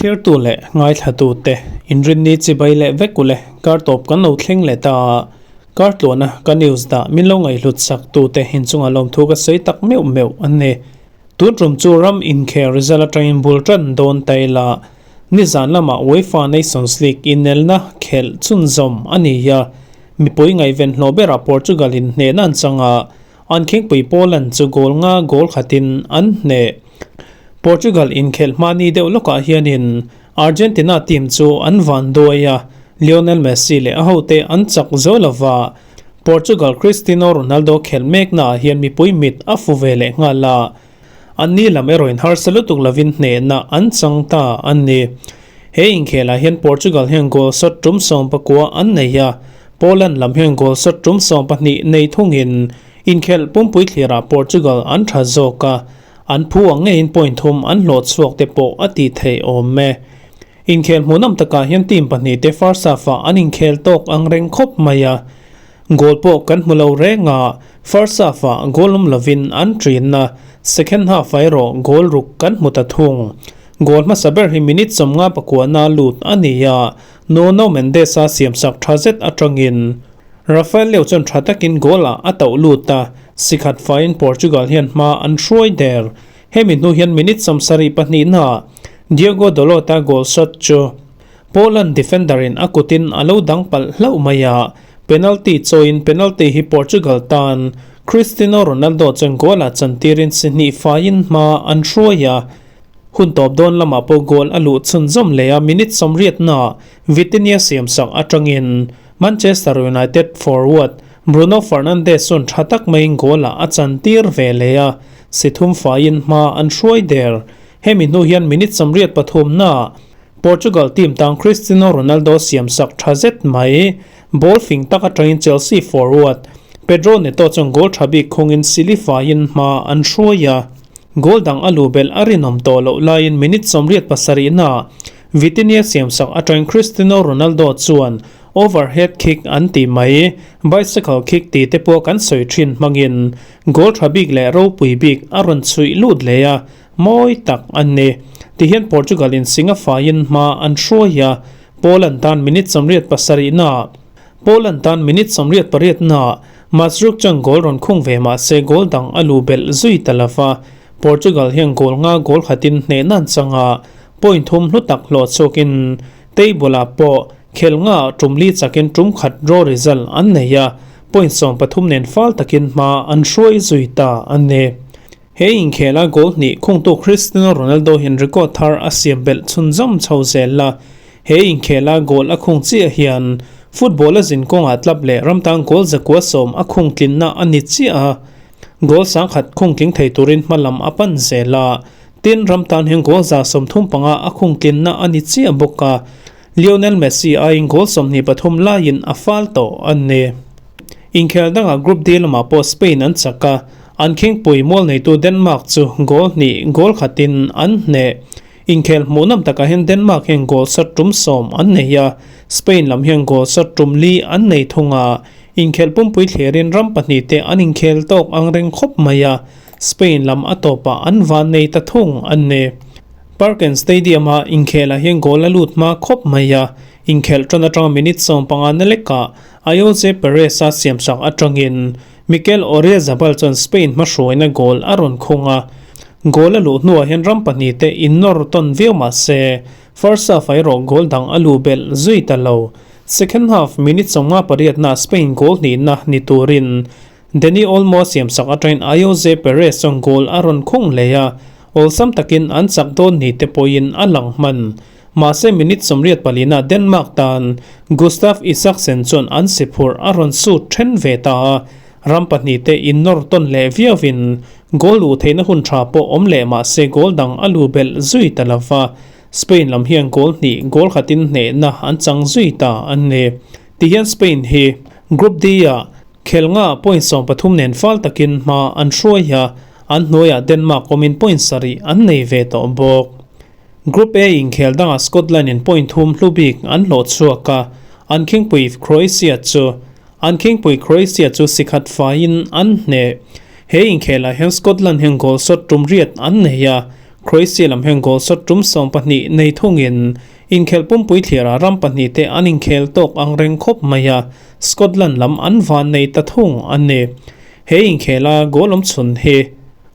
Thlirtu leh ngaithlatute inrinni chibai leh vek ule kar tawp kan lo thleng leh ta a, kar tluana ka news dah min lo ngaihhlut sak tute inchunga lawmthu ka sawi tak meuh meuh an ni. Tun tum chu ram inkhel result atangin bul tan dawn ta ila, nizan lamah UEFA Nations League inelna khelh chhunzawm a ni a, mipui ngaihven hlawh berah Portugal in hnehna an chang a, an khingpui Poland chu goal nga goal khatin an hneh. Portugal inkhelh hmani deuh lawkah hianin Argentina team chu an van duai a, Lionel Messi leh a hote an chak zo lova, Portugal Cristiano Ronaldo khelh meknaah hian mipui mit a fu ve leh nghal a, anni lam erawhin harsa lutuk lovin hnehna an chang ta a ni. He inkhelah hian Portugal hian goal shot tum 19 an nei a, Poland lam hian goal shot tum 12 nei thungin inkhelh pumpui thlirah Portugal an tha zawk a, An phu ang ngeiin point thum an hlawh chhuak te pawh a tih theih awm e. Inkhel hmuhnawm takah hian team pahnih te first half ah an inkhel tawk ang reng khawp mai a. Goal pawh kan hmu lo reng a, first half ah goal awm lovin an ṭin a, second half ah erawh goal ruk kan hmu ta thung. Goal hmasa ber hi minute 59 a lut a ni a, Nuno Mendes-a siamsak ṭha zet aṭangin Rafael Leo chuan tha takin goal ah a tauh lut a, sikhat faiin Portugal hian hma an hruai der. Hemi hnu hian minute 72 naah Diogo Dalot-a goal shot chu Poland defender in a kutin a lo dang palh hlauh mai a, penalty chawiin penalty hi Portugal tan Cristiano Ronaldo chuan goal ah chantirin si hnih faiin hma an hruai a. Hun tawp dawn lamah pawh goal a luh chhunzawm leh a, minute 80 naah Vitinha siamsak atangin Manchester United forward Bruno Fernandes chuan tha tak maiin goal ah a chantir ve leh a, si thum faiin hma an hruai der. Hemi hnu hian minute 83 naah Portugal team tang Cristiano Ronaldo siamsak tha zet mai. Ball fing tak atangin Chelsea forward Pedro Neto chuan goal tha bik khungin sili faiin hma an hruai a. Goal dang a luh belh a rinawm tawh loh laiin minute 87 naah Vitinha siamsak atangin Cristiano Ronaldo chuan overhead kick an tih mai, bicycle kick tih te pawh kan sawi thin hmangin goal tha bik leh ropui bik a rawn chhuih lut leh a, mawi tak an ni. Tihian Portugal in singa faiin hma an hruai a, Poland tan minute 87 naah Poland tan minute 88 naah Mazruk chuan goal rawn khung ve mah se goal dang a luh belh zui ta lova, Portugal hian goal nga goal khatin hnehna an chang a, point thum hlu tak hlawh chhuakin table ah pawh khel nga tum li chakin tum khat draw result an nei a, point 13 nen fal takin hma an hruai zui ta a ni. He inkhela goal hnih khungtu Cristiano Ronaldo hian record thar a siam belh chhunzawm chho zel a, he inkhela goal a khung chiah hian football a zin kawngah tlap leh ramtang goal 110 a khung tlinna a ni chiah a, goal 1000 khung tling thei turin hma lam a pan zel a, tin ram tan hian goal 135 a khung tlinna a ni chiah bawk a, Lionel Messi aiin goal 23 laiin a fal tawh a ni. Inkhel dangah Group D lamah pawh Spain an chak a, an khingpui mual neitu Denmark chu goal hnih goal khatin an hneh. Inkhel hmuhnawm takah hian Denmark hian goal shot tum 10 an nei a, Spain lam hian goal shot tum 4 an nei thung a. Inkhel pumpui thlirin ram pahnih te an inkhel tawk ang reng khawp mai a, Spain lam a tawpah an van nei ta thung an ni. Parken Stadium a inkhelah hian goal a lut hma khawp mai a, inkhelh tan atanga minute 15 na lekah Ayoze Perez a siamsak atangin Mikel Oyarzabal chuan Spain hmahruaina goal a rawn khung a. Goal a luh hnuah hian ram pahnih te innawr tawn viau mah se first half ah erawh goal dang a luh belh zui ta lo. Second half minute 58 na Spain goal hnihna ni turin Dani Olmo siamsak atangin Ayoze Perez chuan goal a rawn khung leh a, awlsam takin an chak dawn ni te pawhin a lang hman. Mahse minute 84 na Denmark tan Gustav Isaksen chuan an si phurh a rawn sut then ve ta a, ram pahnih te innawr tawn leh viauin goal luh theihna hun tha pawh awm leh mahse goal dang a lu belh zui ta lova, Spain lam hian goal hnih goal khatin hnehna an chang zui ta an ni. Tihian Spain hi Group D ah khel nga point 13 nen fal takin hma an hruai a, an hnuaiah Denmark awmin point 7 an nei ve tawh bawk. Group A inkhel dangah Scotland in point thum hlu bik an hlawh chhuak a, an khingpui Croatia chu an khingpui Croatia chu sikhat faiin an hneh. He inkhelah hian Scotland hian goal shot tum riat an nei a, Croatia lam hian goal shot tum 12 nei thungin inkhelh pumpui thliarah ram pahnihte an inkhel tawk ang reng khawp mai a, Scotland lam an van nei ta thung a ni. He inkhela goal awm chhun hi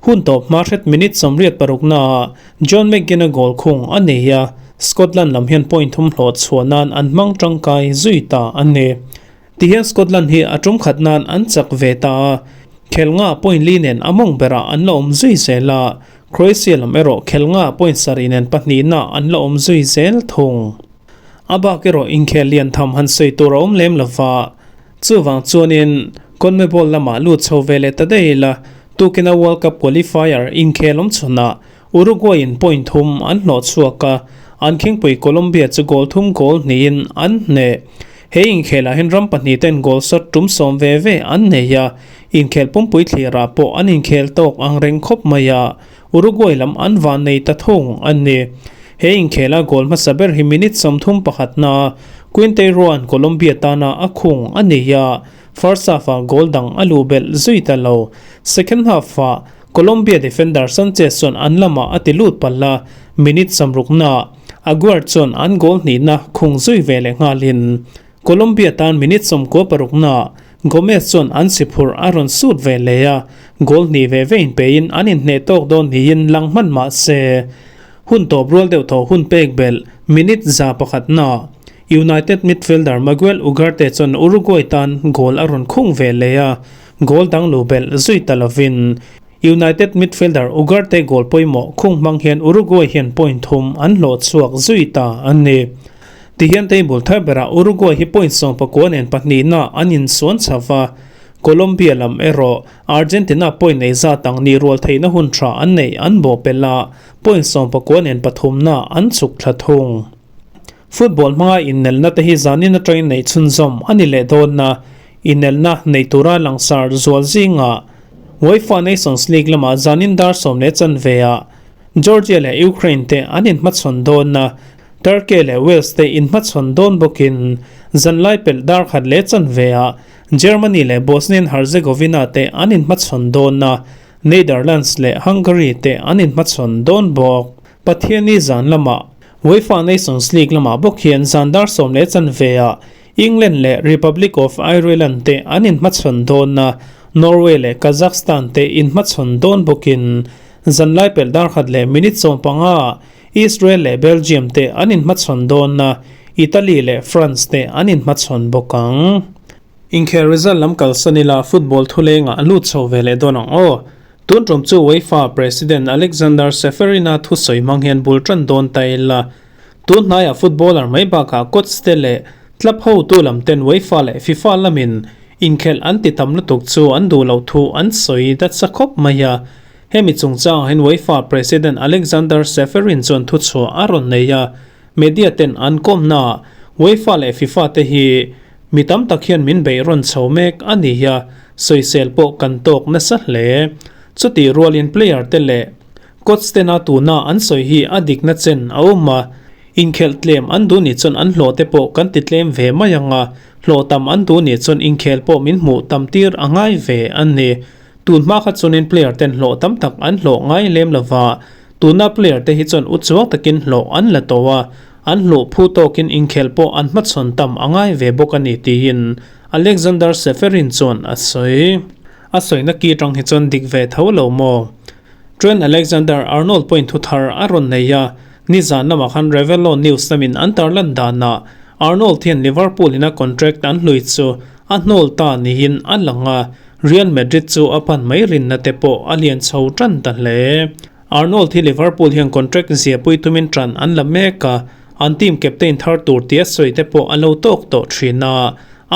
hun tawp hma hret minute 86 naah John McGinn-a goal khung a nei a, Scotland lam hian point thum hlawh chhuah nan an hmang tangkai zui ta a ni. Tihian Scotland hi a tum khat nan an chak ve ta a, khel nga point li nen a mawng berah an la awm zui zel a, Croatia lam erawh khel nga point sarih nen pahnihna an la awm zui zel thung. A bak erawh inkhel lian tham han sawi tur a awm lem lo va, chuvang chuanin CONMEBOL lamah lut chho ve leh ta daih ila, tukina World Cup qualifier inkhel awm chhunah Uruguay in point thum an hlawh chhuak a, an khingpui Colombia chu goal thum goal hnihin an hneh. He inkhelah hian ram pahnih ten goal shot tum sawm ve ve an nei a, inkhel pumpui thlirah pawh an inkhel tawk ang reng khawp mai a, Uruguay lam an van nei ta thung a ni. He inkhela goal hmasa ber hi minute 31 na Quintero-a'n Colombia tana a khung a ni a, first half-ah goal dang a luh belh zui ta lo. Second half-ah Colombia defender Sanchez chuan an lamah a ti lut palh a, minute 60 naah Aguerd chuan an goal hnihna khung zui ve leh nghalin Colombia tan minute 96 naah Gomez chuan an si phurh a rawn sut ve leh a, goal hnih ve ve inpeiin an inhneh tawk dawn niin lang hman mah se. Hun tawp rual deuh thaw hun pek belh minute 101 naah United midfielder Maguel Ugarte chuan Uruguay tan goal a rawn khung ve leh a, Goal dang lu belh zui ta lovin United midfielder Ugarte goal pawimawh khung hmang hian Uruguay hian point thum an hlawh chhuak zui ta a ni. Tihian table thar berah Uruguay hi point 19 nen pahnihna an insuan chho va, Colombia lam erawh Argentina point nei zat ang nih rual theihna hun tha an neih an bawh pelh a, point 19 nen pathumna an chhuk thla thung. Football hmanga innelna te hi zanin atangin neih chhunzawm a ni leh dawn a, Inelna nei tura langsar zual zingah UEFA Nations League lamah zanin dar sawm leh chanve ah Georgia leh Ukraine te an inhmachhawn dawn a, Turkey leh Wales te inhmachhawn dawn bawkin zanlai pelh dar khat leh chanve ah Germany leh Bosnia and Herzegovina te an inhmachhawn dawn a, Netherlands leh Hungary te an inhmachhawn dawn bawk. Pathianni zan lamah UEFA Nations League lamah bawk hian zan dar sawm leh chanve ah England leh Republic of Ireland te an inhmachhawn dawn a, Norway leh Kazakhstan te inhmachhawn dawn bawkin zanlai pelh dar khat leh minute 15 ah Israel leh Belgium te an inhmachhawn dawn a, Italy leh France te an inhmachhawn bawk ang. Inkhel result lam kalsan ila football thulengah a lut chho ve leh dawn ang aw. Tun tum chu UEFA President Alexander Ceferin-a thusawi hmang hian bul tan dawn ta ila. Tun hnaiah footballer mai bakah coach te leh club hotu lam ten UEFA leh FIFA lamin inkhelh an ti tam lutuk chu an duh loh thu an sawi nasa khawp mai a. Hemi chungchangah hian UEFA President Alexander Ceferin chuan thuchhuah a rawn nei a, media ten an kawmnaah UEFA leh FIFA te hi mi tam tak hian min beih rawn chho mek a ni a, sawisel pawh kan tawk nasa hle. Chutih rualin player te leh Coach tena tuna an sawi hi a dikna chen a awm a, inkhelh tlem an duh nih chuan an hlawh te pawh kan ti tlem ve mai ang a, hlawh tam an duh nih chuan inkhel pawh min hmuh tam tir a ngai ve a ni. Tun hma kha chuanin player ten hlawh tam tak an hlawh ngai lem lova, tuna player te hi chuan u chuang takin hlawh an la tawh a, an hluh phu tawkin inkhel pawh an hmachhawn tam a ngai ve bawk a ni tiin Alexander Ceferin chuan a sawi. A sawina ki atang hi chuan dik ve tho lo maw? Trent Alexander-Arnold pawhin thu thar a rawn nei a, nizan lamah khan Revelo News lamin an tarlan danah Arnold hian Liverpool ina contract an hlui chu a hnawl ta niin a lang a, Real Madrid chu a pan mai rinna te pawh a lian chho tan ta hle. Arnold hi Liverpool hian contract ziahpui tumin tan an la mek a, an team captain thar tur tia sawi te pawh a lo tawk tawh thin a,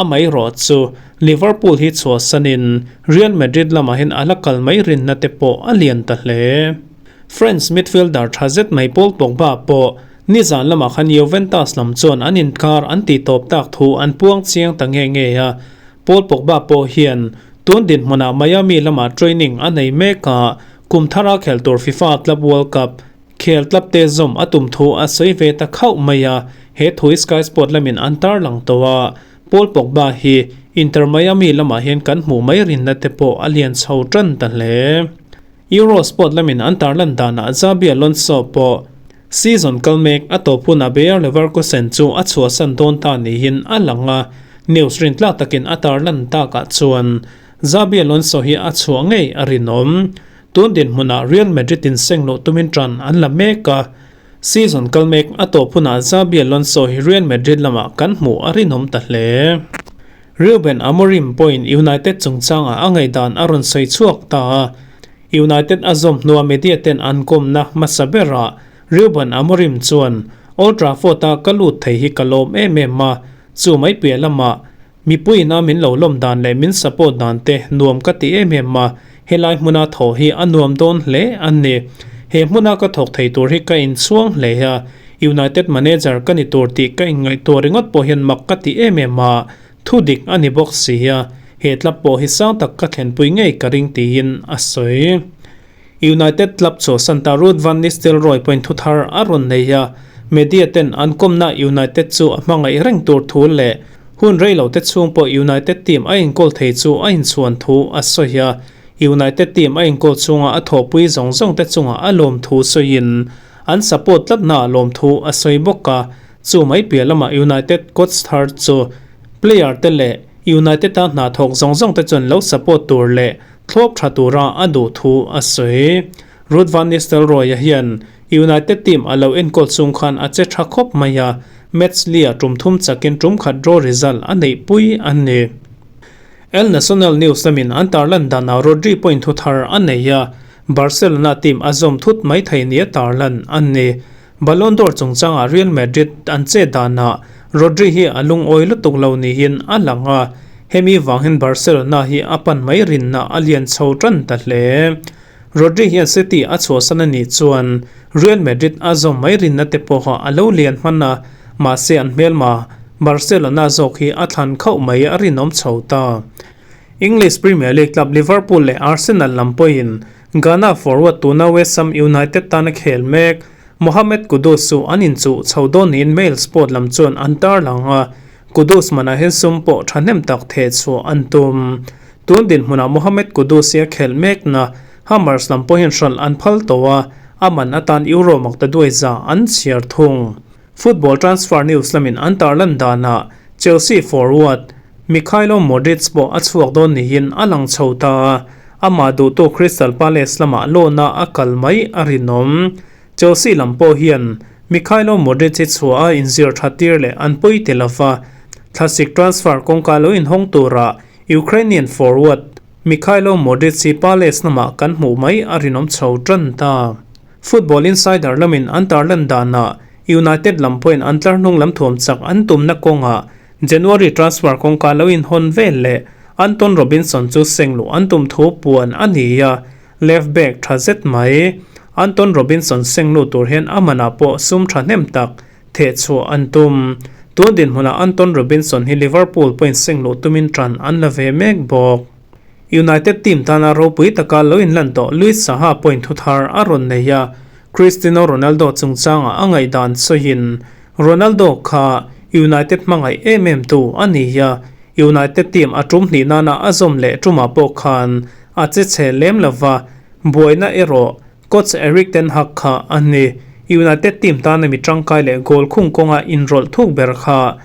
Amaherawh chu Liverpool hi chhuahsanin Real Madrid lamah hian a la kal mai rinna te pawh a lian ta hle. French midfielder tha zet mai Paul Pogba pawh nizan lamah khan Juventus lam chuan an inkar an tih tawp tak thu an puang chiang ta nge nge a. Paul Pogba pawh hian tun dinhmunah Miami lamah training a nei mek a, kum thara khel tur FIFA Club World Cup Khel tlap te zawm a tum thu a sawi ve ta khauh mai a, he thu hi Sky Sport lamin an tarlang tawh a, Paul Pogba hi Inter Miami lamah hian kan hmuh mai rinna te pawh a lian chho tan ta hle. Eurosport lamin an tarlan danah Xabi Alonso pawh season kal mek a tawp hunah Bayer Leverkusen chu a chhuahsan dawn ta niin a lang a, news rintlak takin a tarlan takah chuan Xabi Alonso hi a chhuah ngei a rinawm. Tun dinhmunah Real Madrid in seng loh tumin tan an la mek a, season kal mek a tawp hunah Xabi Alonso hi Real Madrid lamah kan hmuh a rinawm ta hle. Reuben Amorim pawhin United chungchangah a ngaihdan a rawn sawi chhuak ta a, United a zawm hnua media ten an kawmna hmasa berah Reuben Amorim chuan, Old Trafford-a ka lut thei hi ka lawm em em a, chu mai piah lamah mipuiin a min lo lawm dan leh min support dan te nuam ka ti em em a, helai hmuna thawh hi a nuam dawn hle a ni. He hmuna ka thawk thei tur hi ka inchhuang hle a, United manager ka ni tur tih ka inngaihtuah ringawt pawh hian mak ka ti em em a, thu dik a ni bawk si a, he club pawh hi sang tak ka thlenpui ngei ka ring tiin a sawi. United club chu Santa Ruud van Nistelrooy pawhin thu thar a rawn nei a, media ten an kawmna United chu a hmangaih reng tur thu leh hun rei lo te chhung pawh United team a inkawl thei chu a inchhuan thu a sawi a, United team a inkawl chhunga a thawhpui zawng zawng te chungah a lawm thu sawiin An support tlatna lawmthu a sawi bawk a, chu mai piah lamah United coach thar chu player te leh United-a hna thawk zawng zawng te chuan lo support tur leh thlawp tha tura a duh thu a sawi. Ruud van Nistelrooy-a hian United team a lo enkawl chung khan a che tha khawp mai a, match lia tum thum chakin tum khat draw result a neihpui a ni. El Nacional News lamin an tarlan danah Rodri pawhin thu thar a nei a, Barcelona team a zawm thut mai thei nia tarlan a ni. Ballon d'Or chungchangah Real Madrid an chet danah Rodri hi a lungawi lutuk lo niin a lang a, hemi vang hian Barcelona hi a pan mai rinna a lian chho tan ta hle. Rodri hian City a chhuahsan a nih chuan Real Madrid a zawm mai rinna te pawha a lo lian hman a, mahse an hmelma Barcelona zawk hi a thlan khauh mai a rinawm chho ta. English Premier League club Liverpool leh Arsenal lam pawhin Ghana forward tuna West Ham United tana khel mek Mohammed Kudus chu an inchuh chho dawn niin Mail Sport lam chuan an tarlang a, Kudus manah hian sum pawh thahnem tak theh chhuah an tum. Tun dinhmunah Mohammed Kudus hi a khelh mekna Hammers lam pawhin hralh an phal tawh a, a man atan Euro maktaduai za an chhiar thung. Football transfer news lamin an tarlan danah Chelsea forward Mykhailo Mudryk pawh a chhuak dawn niin a lang chho ta a, amah duhtu Crystal Palace lamah loan-a a kal mai a rinawm. Chelsea lam pawh hian Mykhailo Mudryk hi chhuah a inzir tha tir leh an pawi ti lova, thlasik transfer kawngka lo inhawng tura Ukrainian forward Mykhailo Mudryk hi Palace lamah kan hmuh mai a rinawm chho tan ta. Football Insider lamin an tarlan danah United lam pawhin an tlar hnung lam thuam chak an tumna kawngah January transfer kawngka lo inhawn vel leh Anton Robinson chu seng luh an tum thu puan a ni a, left back tha zet mai. Anton Robinson seng luh tur hian a manah pawh sum thahnem tak theh chhuah an tum. Tun dinhmunah Anton Robinson hi Liverpool pawhin seng luh tumin tan an la ve mek bawk. United team tana ropui taka lo inlan tawh Luis Saha pawhin thu thar a rawn nei a, Cristiano Ronaldo chungchangah a ngaihdan sawiin, Ronaldo kha United hmangaih em em tu a ni a, United team a tum hnih nana a zawm leh tumah pawh khan a che chhe lem lova, buaina erawh coach Erik ten Hag kha a ni. United team tana mi tangkai leh goal khung kawnga inrawlh thuk ber kha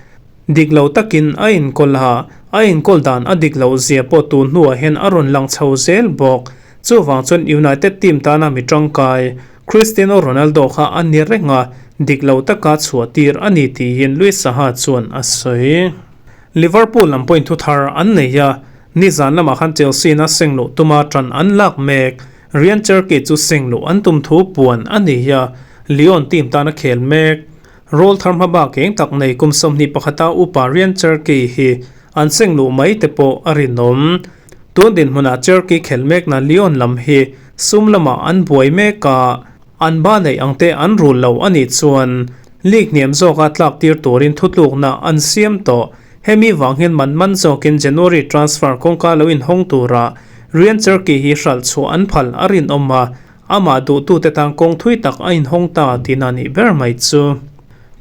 dik lo takin a inkawl a, a inkawl dan a dik loh zia pawh tun hnuah hian a rawn lang chho zel bawk. Chuvang chuan United team tana mi tangkai Cristiano Ronaldo kha a ni reng a, dik lo taka chhuah tir a ni tiin Luis Saha chuan a sawi. Liverpool lam pawhin thu thar an nei a, nizan lamah khan Chelsea-in a seng luh tuma tan an lak mek. Ryan Cherki chu seng luh an tum thu puan a ni a, Lyon team tana khel mek. Roll thar hma bak eng tak nei kum 21-a upa Ryan Cherki hi an seng luh mai te pawh a rinawm. Tun dinhmunah Cherki khel mekna Lyon lam hi sum lamah an buai mek a, an ba neih ang te an rul lo a nih chuan league hniam zawka tlak tir turin thutlukna an siam tawh. Hemi vang hian man man zawkin January transfer kawngka lo inhawng tura Ryan Cherki hi hralh chhuah an phal a rinawm a, amah duhtute tan kawng thui tak a inhawng ta tihna nih ber mai chu.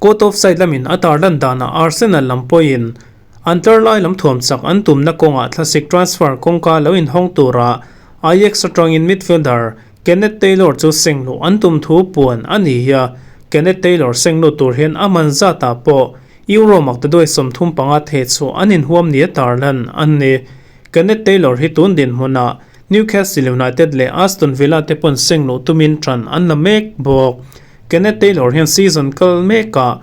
Court of side lamin a tarlan danah Arsenal lam pawhin An tlar lai lam thuam chak an tumna kawngah thlasik transfer kawngka lo inhawng tura Ajax atangin midfielder Kenneth Taylor chu seng luh an tum thu puan a ni a, Kenneth Taylor seng lut tur hian a man zatah pawh Euro maktaduai 35 theh chhuah an inhuam nia tarlan an ni. Kenneth Taylor hi tun dinhmunah Newcastle United leh Aston Villa te pawn seng luh tumin tan an la mek bawk. Kenneth Taylor hian season kal mekah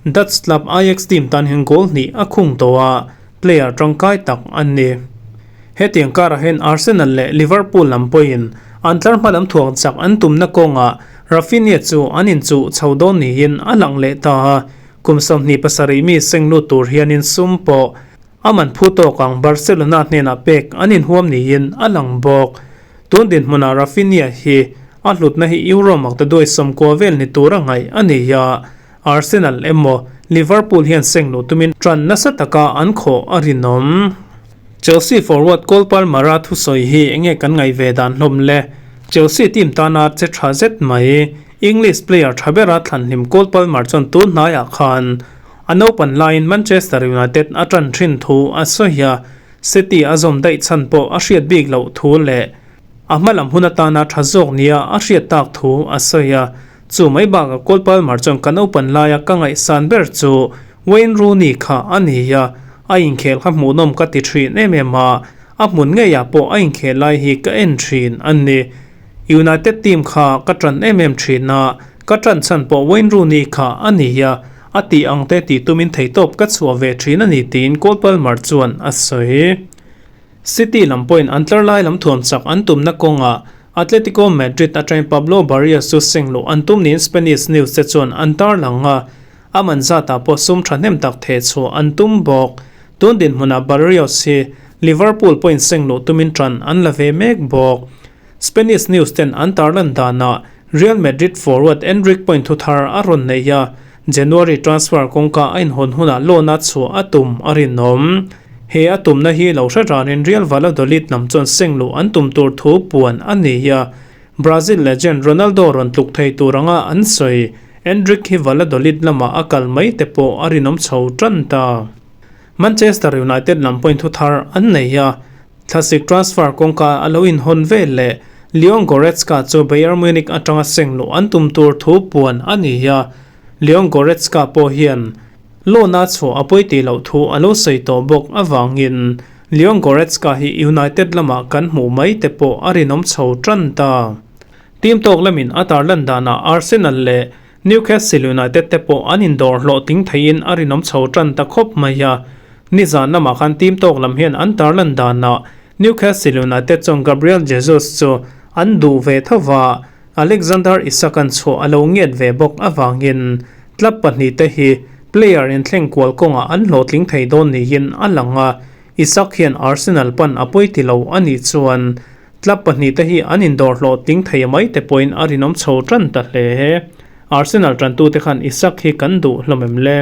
Dutch club Ajax team tan hian goal hnih a khung tawh a, player tangkai tak an ni. Hetiang karah hian Arsenal leh Liverpool lam pawhin an tlar hma lam thuang chak an tumna kawngah Raphinha chu an inchuh chho dawn niin a lang leh ta a, kum 27 mi seng lut tur hianin sum pawh a man phu tawk ang Barcelona hnenah pek an inhuam niin a lang bawk. Tun dinhmunah Raphinha hi a hlutna hi Euro maktaduai 90 vel ni tura ngaih a ni a, Arsenal emaw Liverpool hian seng luh tumin tan nasa taka an khawh a rinawm. Chelsea forward Cole Palmer-a thusawi hi enge kan ngaih ve dan hlawm le? Chelsea team tana che tha zet mai. English player tha bera thlanhlim Cole Palmer chuan tun hnaiah khan a naupan laiin Manchester United a tan thin thu a sawi a, City a zawm daih chhan pawh a hriat bik loh thu leh a hma lam hun atana tha zawk nia a hriat tak thu a sawi a. Chu mai bakah Cole Palmer chuan ka naupan laia ka ngaihsan ber chu Wayne Rooney kha a ni a, a inkhel kha hmuhnawm ka ti thin em em a, a hmun ngeiah pawh a inkhel lai hi ka en thin a ni. United team kha ka tan em em thin a, ka tan chhan pawh Wayne Rooney kha a ni a, a tih ang te tih tumin theihtawp ka chhuah ve thin a ni tiin Cole Palmer chuan a sawi. City lam pawhin an tlar lai lam thuam chak an tumna kawngah Atletico Madrid atangin Pablo Barrios chu seng luh an tum niin Spanish news te chuan an tarlang a, a man zatah pawh sum thahnem tak theh chhuah an tum bawk. Tun dinhmunah Barrios hi Liverpool pawhin seng luh tumin tan an la ve mek bawk. Spanish news ten an tarlan danah Real Madrid forward Endrick pawhin thuthar a rawn nei a, January transfer kawngka a inhawn hunah loan a chhuah a tum a rinawm. He a tumna hi lo hre ranin Real Valladolid lam chuan seng luh an tum tur thu puan a ni a, Brazil legend Ronaldo rawn tluk thei tur anga an sawi. Endrick hi Valladolid lamah a kal mai te pawh a rinawm chho tan ta. Manchester United lam pawhin thuthar an nei a, Thlasik transfer kawngka a lo inhawn vel leh Leon Goretzka chu Bayern Munich atanga seng luh an tum tur thu puan a ni a, Leon Goretzka pawh hian loan a chhuah a pawi tih loh thu a lo sawi tawh bawk avangin Leon Goretzka hi United lamah kan hmuh mai te pawh a rinawm chho tan ta. Team tawk lamin a tarlan danah Arsenal leh Newcastle United te pawh an indawr hlawhtling theiin a rinawm chho tan ta khawp mai a. Nizan lamah khan team tawk lam hian an tarlan danah Newcastle United chuan Gabriel Jesus chu an duh ve tho va, Alexander Isak an chhuah a lo ngiat ve bawk avangin club pahnihte hi player inthleng kual kawngah an hlawhtling thei dawn niin a lang a. Isak hian Arsenal pan a pawi ti lo a nih chuan Club pahnihte hi an indawr hlawhtling thei mai te pawhin a rinawm chho tan ta hle. Arsenal tantute khan Isak hi kan duh hlawm em le?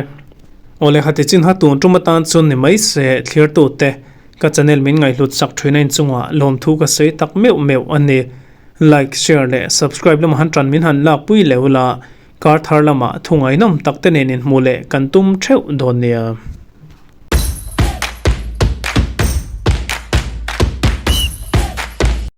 Awle khati chin ha tun tum atan chuan ni mai se thlirtute ka channel min ngaihhlut sak thin a inchungah lawmthu ka sawi tak meuh meuh a ni. Like, share leh subscribe lamah han tan min han lakpui leh ula, kar thar lamah thu ngaihnawm tak te nen inhmuh leh kan tum theuh dawn nia.